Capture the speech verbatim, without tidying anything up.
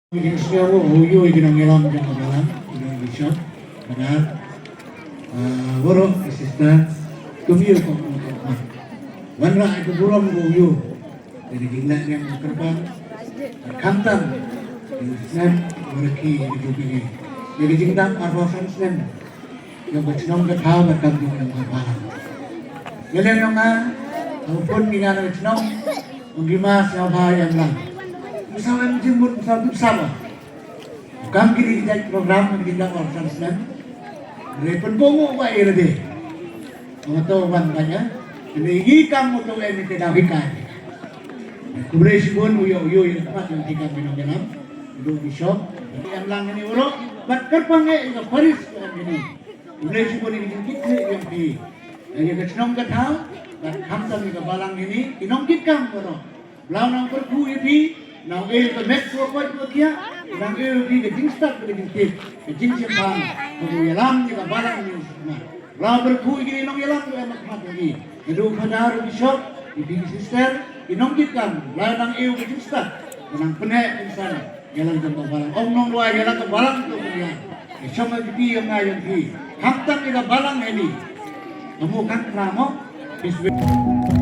Ki sngewbha u ïoh ki nongïalam jong ka balang, ki nong bishop, padar, ah, waroh ki sister, kum ïoh kum ïoh kum ïoh. Wanrah ïa ka burom u ïoh. Ïa ka jingleh niam ka kyrpang, khamtam ïa ka snem, ïa ka jubilee, ïa ka jingdap arphew san snem. Ïa ka chnong ka thaw bad kam jong ka balang. Ïa lem jong nga, ha u pun ki ngan ka chnong, ong ki ma sngewbha ïa lang. Ym saw em jingmut, ym saw dup saba. Kam kiri ki jait program ki da arphew san snem. Re pynbong u ba ïa lade. Ong to wan ba ïa. Kine ki kam u to em ki da hikai. Khublei shibun u ïoh u ïoh ïa ka pat ïa ki kam ki nongïalam. Du bishop. Em lang kine u ro. Bad kyrpang ïa ka paris em kine. Khublei shibun ïa ka jingkit khlieh ïa phi. Ïa ka chnong ka thaw, bad khamtam ïa ka balang kine, ki nongkit kam baroh. Ba la nang pyrkhu ïa phi, nang ïoh ka met ka koit ka khiah, nang ïoh phi ka jingstad ka jingtip, ka jingshemphang, ka jingïalam ïa ka balang ïa u sngewbha. Ba la pyrkhu ïa kine nongïalam ka em khmat ïa ki. Ka du khadar u bishop, ïa phi ki sister, ki nongkit kam, ba la nang ïoh ka jingstad, ka nang pynheh pynsan. Ïalam jong ka balang. Ong nong Luai, ïalam ka balang to ka ïa. Ka shong ha kti ïa nga ïa phi. Khamtam ïa ka balang ha ni. Ka mut kan kra mo. Peace.